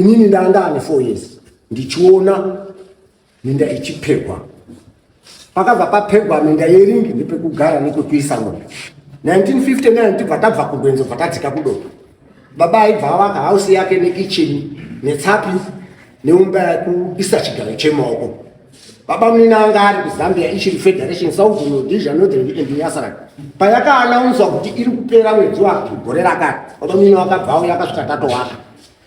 Inini ndanga ane 4 years ndichiona minda ichipegwa. Pakabva papegwa minda yeringi nepekugara nekwekuisa ng'ombe. 1959 tibva tabva kugwenzo bva tadzika kudoka. Baba aibva avaka house yake nekicheni netsapi neumba yekuisa chigayo chemaoko. Baba munini anga ari kuZambia ichiri Federation South Rhodesia Northern and Nyasaland. Payakaanaunzwa kuti iri kupera mwedzi gore rakati, baba munini wakabva auya akasvika tatowaka.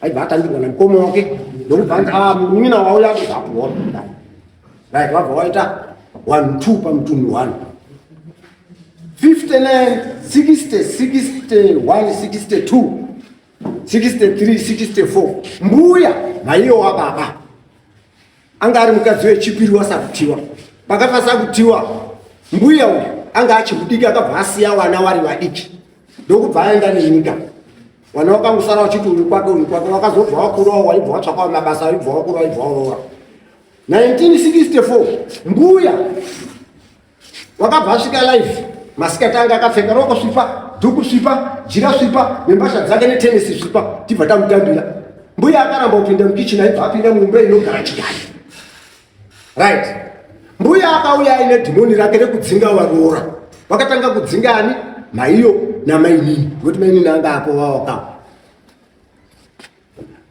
Aibva atambirwa namukoma wake ndokubva anzi ah munin'ina wauya kubva apuwa munda. Right, wabva waita 1 2 pamutunhu 1. 59 60 61 62 63 64 mbuya maiyo wababa anga ari mukadzi wechipiri wasakutiwa pakafa sakutiwa mbuya uyu anga achimudiki akabva asiya wana wari vadiki ndokubva aenda nenyika wana wakangosara wachiti uyu kwake uyu kwake wakazobva wakurawo waibva watsvakawo mabasa waibva wakura waibva waroora 1964 mbuya Wakabva asvika live masikati anga akapfeka roko svipa dhuku svipa jira svipa nembasha dzake netenisi svipa tibva tamutambira. Mbuya akaramba kupinda mukichini aibva apinda mumba inogara chigayo. Right. Mbuya akauya aine dhimoni rake rekudzinga varoora. Vakatanga kudzinga ani? Maiyo namainini. Ngokuti mainini anga apo vawakapo.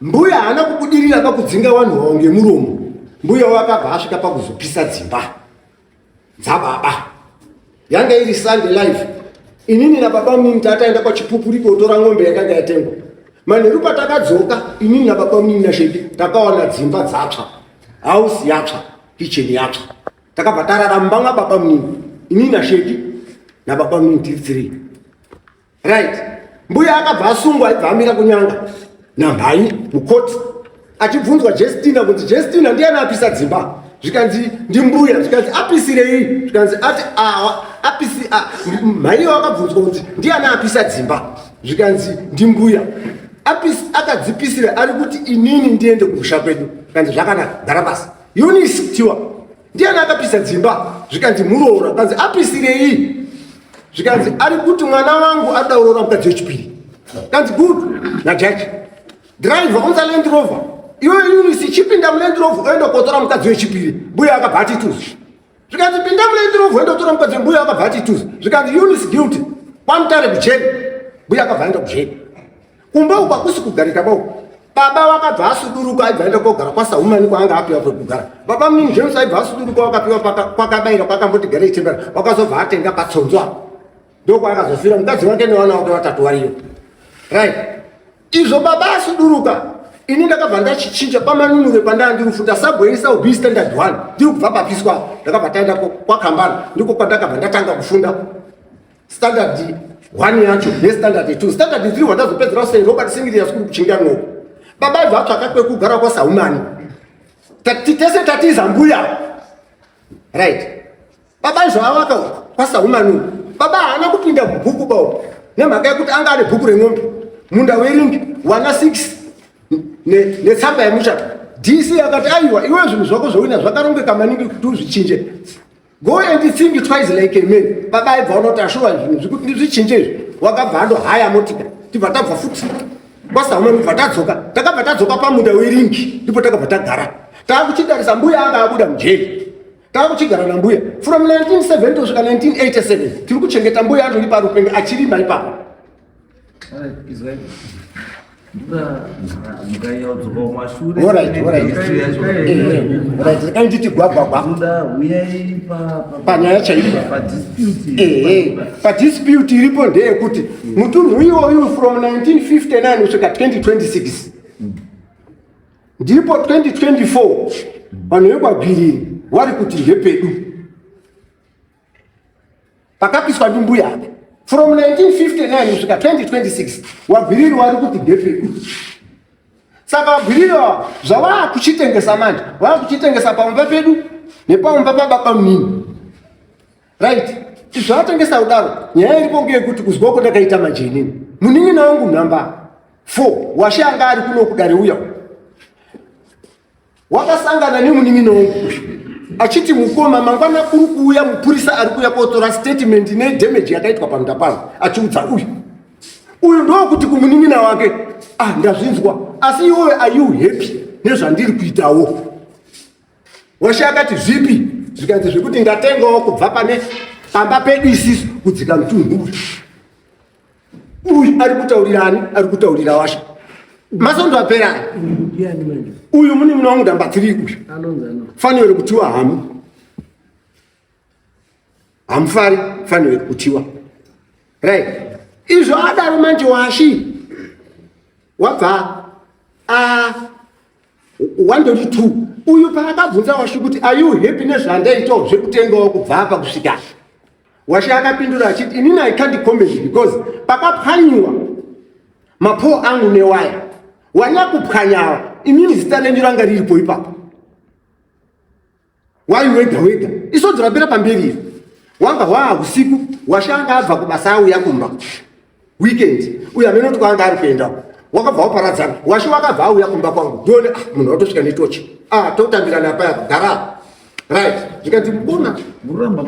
Mbuya haana kubudirira pakudzinga vanhu vavo ngemuromo. Mbuya wakabva asvika pakuzopisa dzimba dzababa. Yanga iri Sunday live. Inini nababa munini tataenda kwachipupuri kotora ng'ombe yakanga yatengwa. Manheru patakadzoka inini nababa munini naSheki takaona dzimba dzatsva. House yatsva, kitchen yatsva. Takabva tarara mumba mwababa munini. Inini naSheki nababa munini tiri three. Right. Mbuya akabva asungwa aibva amira kunyanga namhai mukoti achibvunzwa Jestina kunzi Jestina ndiyani apisa dzimba zvikanzi ndimbuya zvikanzi apisirei zvikanzi ati awa apisi mhaiyo akabvunzwa kunzi ndiyani apisa dzimba zvikanzi ndimbuya apisi akadzipisira ari kuti inini ndiende kumusha kwedu zvikanzi zvakanaka gara pasi Eunice Tiwa ndiyani akapisa dzimba zvikanzi muroora kanzi apisirei zvikanzi ari kuti mwana wangu arikuda kuroora mukadzi wechipiri kanzi good najaji driver unza land rover iwe Eunice chipinda muland rover oenda kotora mukadzi wechipiri mbuya akabva ati tuzi zvikanzi pinda muland rover oenda kotora mukadzi mbuya akabva ati tuzi zvikanzi Eunice guilty kwamutare kujeri mbuya akabva aenda kujeri Kumba uku hakusi kugarika bau. Baba wakabva asuduruka aibva aenda kogara kwaSahumani kwaanga apiwa pekugara. Baba munini James aibva asuduruka wakapiwa kwakabaira kwakamboti garei tembera wakazobva atenga patsonzo apo. Ndokwaakazofira mukadzi wake nevana wake vatatu variyo. Right. Izvo baba asuduruka ini ndakabva ndachichinja pamanunure pandaa ndiri kufunda subway saub standard 1 ndiri kubva papiswa ndakabva taenda kwakambana ndiko kwandakabva ndatanga kufunda standard 1 yacho nestandard 2 standard 3 wandazopedzera sei Robert Singiri skuru kuchinganoko baba ibva atsvaka kwekugara kwaSaumani tese tatiza mbuya right baba izvo avaka kwaSaumani baba haana kupinda mubhuku bao nemhaka yekuti anga ane bhuku ren'ombe munda weringi wana 6 netsamba yemuchato dc akati aiwa iwe zvinhu zvako zvowina zvakarongeka maningi kuti uzvichinje Go and think twice like a man. Baba aibva ona kuti ashuwa zvinhu zvikuti ndizvichinje izvi. Wakabva andohaya motika. Tibva tabva futi. Kwasauma ndibva tadzoka. Takabva tadzoka pamunda weringi. Ndipo takabva tagara. Takuchitarisa mbuya anga abuda mujeri. Takuchigara nambuya. From 1970 kusvika 1987 tiri kuchengeta mbuya atori parupenga achirima ipapo. Nditi gwagwagwa panyaya chaipo padispute iripo ndeyekuti mutunhu iwoyu from 1959 kusvika 2026 ndipo 2024 vanhu vekwagwiriri wari kuti ndepedu pakapiswa ndimbuya apa from 1959 kusvika 2026 wagwiriri wari kuti ndepedu saka wagwiriri ava zvavakuchitengesa manje vakuchitengesa pamumba pedu nepamumba pababa munini right zvavatengesa kudaro nyaya iripo ngeyekuti kuzwa kwandakaita manje inini munin'ina wangu nhamba 4 washe anga ari kuno kudare uya Wakasangana nemunin'ina wangu uyu achiti mukoma mangwana kuri kuuya mupurisa ari kuuya kotora statement nedamage yakaitwa pamunda pangu achiudza uyu uyu ndokuti kumunin'ina wake Ah, ndazvinzwa, asi iwewe are you happy nezvandiri kuitawo? Washe akati zvipi? Zvikanzi zvekuti ndatengawo kubva pane pamba pedu isisu kudzika mutunhu uyu. Uyu ari kutaurira ani? Ari kutaurira Washe. Masondo apera aya. Uyu mune muna wangu ndamba 3 uyu. Faniro kutiwa hamu. Hamufari faniro kutiwa. Right. Izvo adaro manje Washi wabva a wandoti 2 uyu paakabvunza Washe kuti are you happy nezvandaitawo zvekutengawo kubva apa kusvika Washe akapindura achiti inini I can't comment because pakapwanyiwa mapoo angu newaya wanyakupwanyawa inini zita renyu ranga riripo ipapo wai wega wega isodzi rapera pamberi iri wanga hwaa usiku Washe anga abva kubasa auya kumba weekend uyo amene kuti kwaanga ari kuenda wakabva waparadzana Washe wakabva auya kumba kwangu ndione ah, munhu watosvika netochi ah, totambirana paya gara right zvikanzi mbona muramba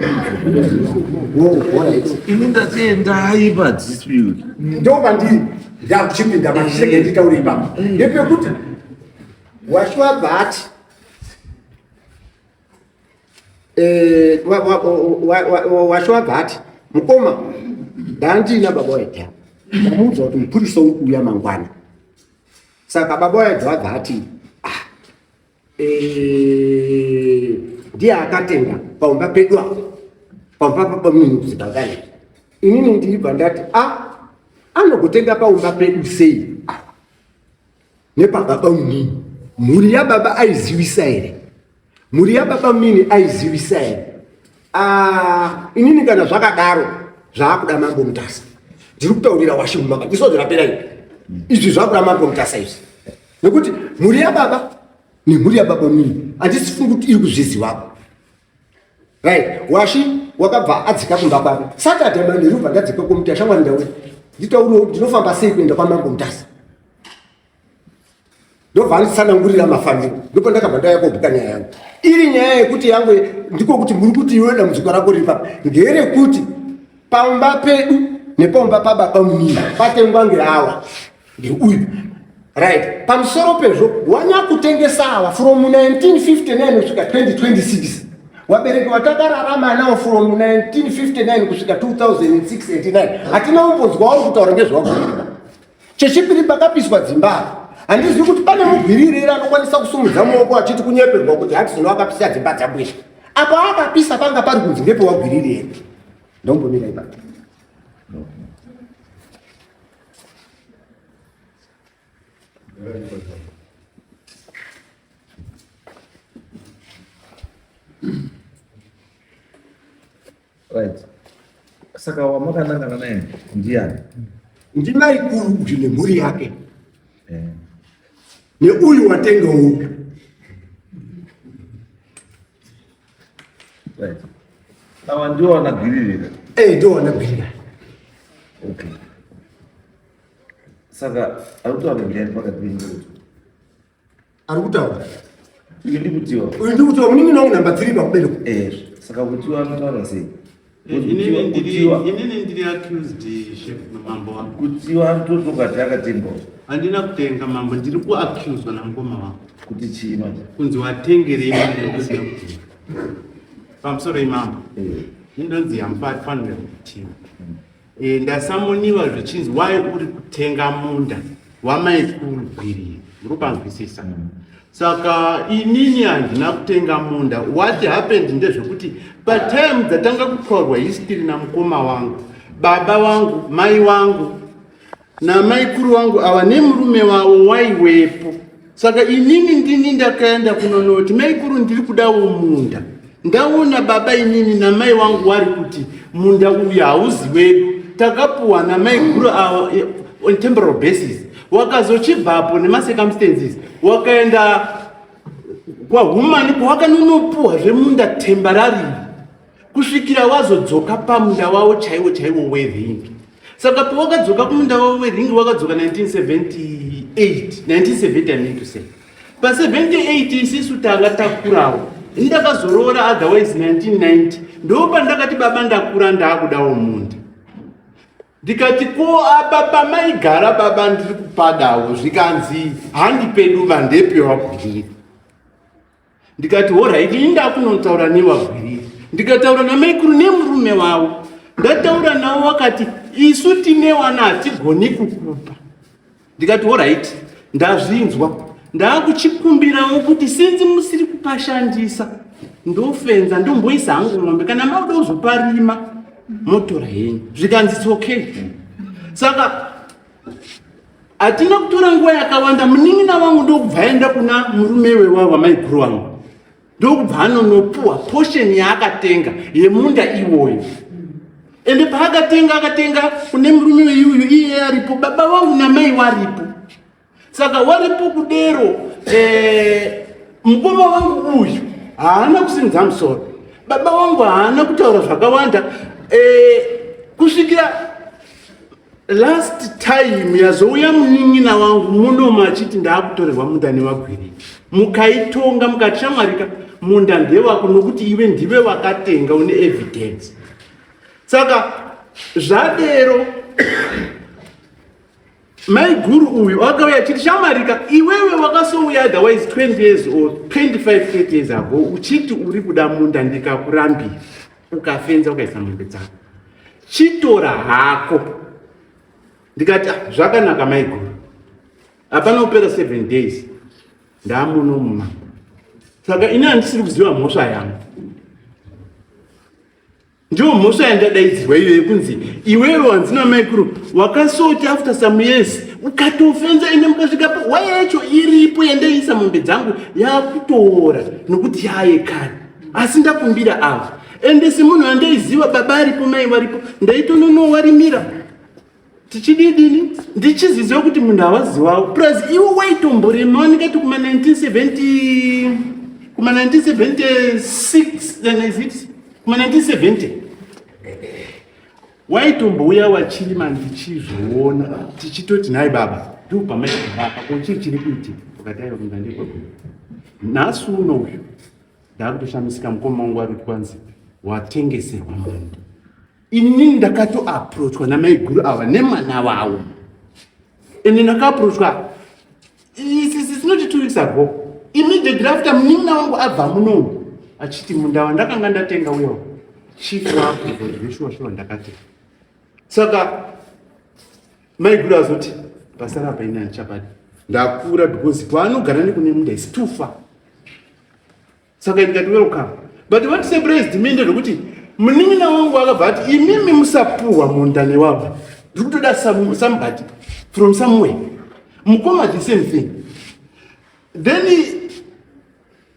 ini ndati padispute ndo pandiri ndakuchipinda machirege nditaure ipapo ndepekuti Washe wabva ati Washe wabva ati mukoma ndandina baba waedha ndamuudza kuti mupurisa uri kuuya mangwana saka baba waedha wabva ati ah, ndiye akatenga paumba pedu apo paumba pabamunini kuzibagani inini ndibva ndati a anogotenga paumba pedu sei nepababa munini mhuri yababa aiziwisa here mhuri yababa munini aiziwisa here ah, inini kana zvakadaro zvaakuda mambo Mutasa ndiri kutaurira Washe mumaka isodzi rapera ipi izvi zvakuda mambo Mutasa izvi nekuti mhuri yababa nemhuri yababa munini handisi fungi kuti iri kuzvizivapo right Washi wakabva adzika kumba kwake Saturday manheru bva ndadzika kwomuti shamwari ndauya nditauriwo ndinofamba sei kuenda kwamambo Mutasa ndobva anditsanangurira mafambiro ndipo ndakabva ndauya kobhuka nyaya yangu iri nyaya yekuti yangu ndiko kuti muri kuti iwe dambudziko rako riri papa ngerekuti pamba pedu nepamba pababa munini patengwa ngeawa ndeuyu right pamusoro pezvo wanyakutengesa awa from 1959 kusvika 2026 wabereki watakararama nawo from 1959 kusvika 2006 hatina umbonzwa uri kutaura ngezvewagwirira chechipiri pakapiswa dzimba handizivi kuti pane mugwiriri ere anokwanisa kusumudza muoko achiti kunyeperwa kuti hatizino akapisa dzimba dzabwesha apo akapisa panga pari kunzi ngepewagwiriri ere ndombomira ipapo. Right. Saka wamakanangana naye ndiani? Ndimaikuru uyu nemhuri yake neuyu watenga uyu. Right. Ava ndiwo vanagwiririra. Eh, ndiwo vanagwiririra. Okay. Saka ari kutaura ndiani pakati penyu? Ari kutaura. Uyu ndikutiwa. Uyu ndikutiwa munin'ina wangu namba 3 pakuberekwa. Eh, saka kutiwa anotaura sei? Inini ndiri accused chef mambo wangu. Kutiwa anototokati akatengwa. Handina kutenga mambo, ndiri kuaccuswa namukoma wangu. Kuti chii manje? Kunzi watengerei mari usina kutenga. Pamusoro imambo. Indonzi yamufanira kutiwa. Ndasamoniwa zvichinzi why uri kutenga munda wamaikuru Gwiriri. Muri kupanzwisisa? Saka inini handina kutenga munda. What happened ndezvekuti patime dzatanga kutaurwa history namukoma wangu, baba wangu, mai wangu namaikuru wangu ava nemurume wavo waiwepo. Saka inini ndini ndakaenda kunonoti maikuru ndiri kudawo munda. Ndaona baba inini namai wangu wari kuti munda uyu hauzi wedu, takapuwa namaiguru ava on temporal basis. Wakazochibvapo nemacircumstances wakaenda kwahumani kwawakanonopuwa zvemunda temporarily kusvikira wazodzoka pamunda wavo chaiwo chaiwo weringi. Saka pawakadzoka kumunda wavo weringi wakadzoka 1978 1970 I mean to say pa 78 isisu tanga takurawo. Ndakazoroora otherwise 1990 ndo pandakati baba ndakura ndaakudawo munda. Ndikati ko apa pamaigara baba ndiri kupadawo, zvikanzi handi pedu vandepewagwiriri. Ndikati horaiti, ini ndakunotaura newagwiriri. Ndikataura namaikuru nemurume wavo, ndataura navo wakati isu tine wana hatigoni kukupa. Ndikati horaiti, ndazvinzwa, ndakuchikumbirawo kuti sinzi musiri kupashandisa ndofenza ndomboisa hangu ng'ombe, kana mauda kuzoparima motora henyu. Zvikanzi it's okay. Saka hatina kutora nguva yakawanda, munin'ina wangu ndokubva aenda kuna murume wewa wamaiguru wangu, ndokubva anonopuwa portion yaakatenga yemunda iwoyo. Ende paakatenga akatenga kune murume weyuyu, iye aripo, baba vangu namai waripo. Saka waripo kudero, mukoma wangu uyu haana kusimudza musoro, baba wangu haana kutaura zvakawanda, kusvikira last time yazouya munin'ina wangu munomu achiti ndaakutorerwa munda nevagwiriri. Mukaitonga mukati shamwarika, munda ndewako nokuti iwe ndiwe wakatenga, une evidence. Saka zvadero maiguru uyu akauya achiti shamwarika, iwewe wakasouya otherwise 20 years or 25 30 years ago uchiti uri kuda munda, ndikakurambira, ukafenza ukaisa mombe dzako, chitora hako. Ndikati ah, zvakanaka maiguru. Hapana kupera 7 days ndamuno muma. Saka ini handisiri kuziva mhosva yangu, ndiyo mhosva yandadaidzirwa iyo yekunzi iwewe wanzina maikuru wakasoti after some years ukatofenza, ende mukasvikapo waya yacho iripo yandaisa mombe dzangu yakutoora nokuti yaayekare, asi ndakumbira ava. Ende semunhu andaiziva, baba aripo, mai varipo, ndaitononowarimira tichididini, ndichiziziva kuti munhu hawaziwawo. Plus iwo waitomborema, ndingati kuma 1970, kuma 1976, then is it kuma 1970 waitombouya wachirima, ndichizviona tichitoti nhai baba, ndopamaigara ko chii chiri kuitika? Ukati aiwa, munda ndekweku. Nhasi uno uyu ndakutoshamisika, mukoma wangu ari kuti kwanzi watengeserwa munda. Inini ndakatoapproachwa namaiguru ava nemwana wavo, ende ndakaapproachwa it's not 2 weeks ago, immediately after munin'ina wangu abva munomu achiti munda wandakanga ndatenga uyo chief waapproval zveshuwa shuwa ndakatenga. Saka maiguru azoti pasara apa ini handichapadi, ndakura, because kwaanogara nekune munda is too far. Saka ndikati welcome, but what surprised me ndezvekuti munin'ina wangu akabva ati imimi musapuhwa munda newabva, ndiri kutoda somebody from somewhere. Mukoma the same thing. Then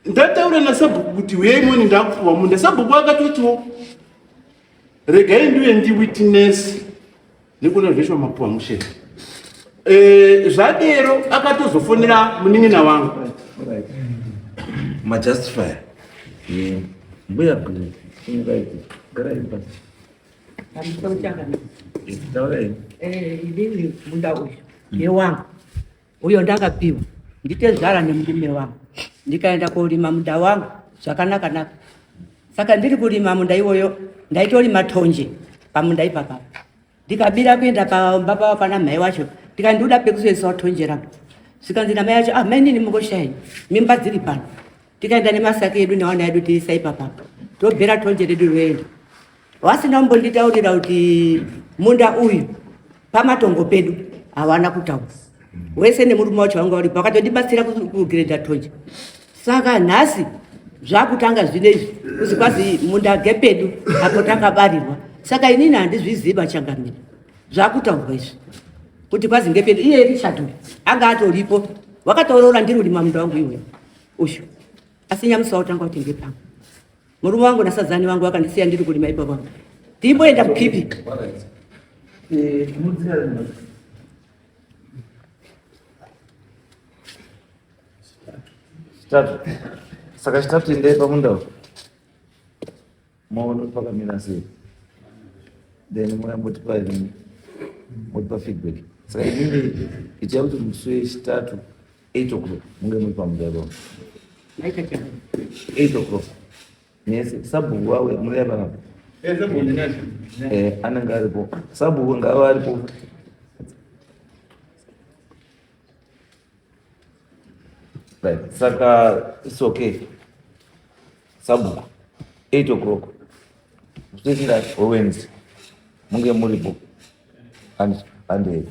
ndataura nasabhuku kuti uyai moni ndakupuhwa munda. Sabhuku akatotiwo regai ndiuye ndiwitness nekuona zveshuwa mapuhwa mushere. Zvadero akatozofonera munin'ina wangu. Majustify mbuya, garai pasi. Taurai. Inini munda uyu ndewangu uyo, ndakapiwa nditezvara nemurume wangu, ndikaenda korima munda wangu zvakanaka naka. Saka ndiri kurima munda iwoyo, ndaitorima tonje pamunda ipapa, ndikabira kuenda pamba pava pana mai wacho, ndikandiuda pekuzoisawo tonje rangu. Zvikanzi namai acho, ah, mainini mungoshayi mimba dziri pano. Tikaenda nemasaki edu newana edu tiisa ipapapa, tobhera tonje redu roenda. Wasina kumbonditaurira kuti munda uyu pamatongo pedu, hawana kutaura. Wese nemurume wacho vanga uripo, vakatondibatsira kugiredha tonje. Saka nhasi zvakutanga zvino izvi kuzi kwazi munda gepedu apo takabarirwa. Saka inini handizviziva changamira, zvakutaurwa izvi kuti kwazi ngepedu. Iye Richard uyu anga atoripo, wakataurora ndiri urima munda wangu iweyo uyu, asi nyamusi wautanga kuti ngepangu. Murume wangu nasazani wangu vakandisiya ndiri kurima ipapo, ndimboenda kukipi. Mudzira. Chitatu. Saka chitatu endai pamunda upo. Maona kuti pakamira sei. Then moya motipa nini? Motipa feedback. Saka inini ichaya kuti musi wechitatu 8 o'clock munge muri pamunda ipapo. Maita changamire. 8 o'clock. Nese sabhuku wawe muri panapa. Anenge aripo. Sabhuku ngava aripo. Right. Saka it's okay. Sabhuku 8 o'clock. Musi wechingati? WeWednesday. Munge muripo. And and.